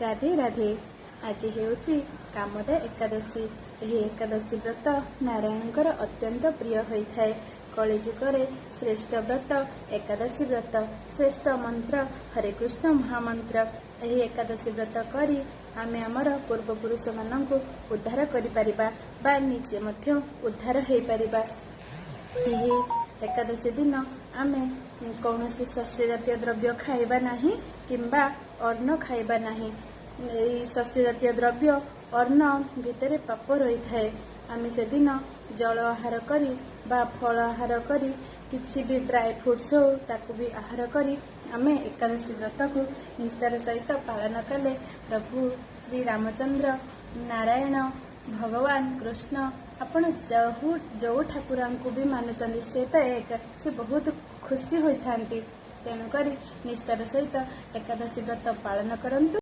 ରାଧେ ରାଧେ। ଆଜି ହେଉଛି କାମଦା ଏକାଦଶୀ। ଏହି ଏକାଦଶୀ ବ୍ରତ ନାରାୟଣଙ୍କର ଅତ୍ୟନ୍ତ ପ୍ରିୟ ହୋଇଥାଏ। କଳିଯୁଗରେ ଶ୍ରେଷ୍ଠ ବ୍ରତ ଏକାଦଶୀ ବ୍ରତ, ଶ୍ରେଷ୍ଠ ମନ୍ତ୍ର ହରେ କୃଷ୍ଣ ମହାମନ୍ତ୍ର। ଏହି ଏକାଦଶୀ ବ୍ରତ କରି ଆମେ ଆମର ପୂର୍ବପୁରୁଷମାନଙ୍କୁ ଉଦ୍ଧାର କରିପାରିବା ବା ନିଜେ ମଧ୍ୟ ଉଦ୍ଧାର ହେଇପାରିବା। ଏହି ଏକାଦଶୀ ଦିନ ଆମେ କୌଣସି ଶସ୍ୟ ଜାତୀୟ ଦ୍ରବ୍ୟ ଖାଇବା ନାହିଁ କିମ୍ବା ଅନ୍ନ ଖାଇବା ନାହିଁ। ଏହି ଶସ୍ୟ ଜାତୀୟ ଦ୍ରବ୍ୟ, ଅନ୍ନ ଭିତରେ ପାପ ରହିଥାଏ। ଆମେ ସେଦିନ ଜଳ ଆହାର କରି ବା ଫଳ ଆହାର କରି, କିଛି ବି ଡ୍ରାଏ ଫ୍ରୁଟ୍ସ ହଉ, ତାକୁ ବି ଆହାର କରି ଆମେ ଏକାଦଶୀ ବ୍ରତକୁ ନିଷ୍ଠାର ସହିତ ପାଳନ କଲେ ପ୍ରଭୁ ଶ୍ରୀ ରାମଚନ୍ଦ୍ର, ନାରାୟଣ ଭଗବାନ, କୃଷ୍ଣ, ଆପଣ ଯେଉଁ ଠାକୁରଙ୍କୁ ବି ମାନୁଛନ୍ତି, ସେ ତ ଏକ, ସେ ବହୁତ ଖୁସି ହୋଇଥାନ୍ତି। ତେଣୁକରି ନିଷ୍ଠାର ସହିତ ଏକାଦଶୀ ବ୍ରତ ପାଳନ କରନ୍ତୁ।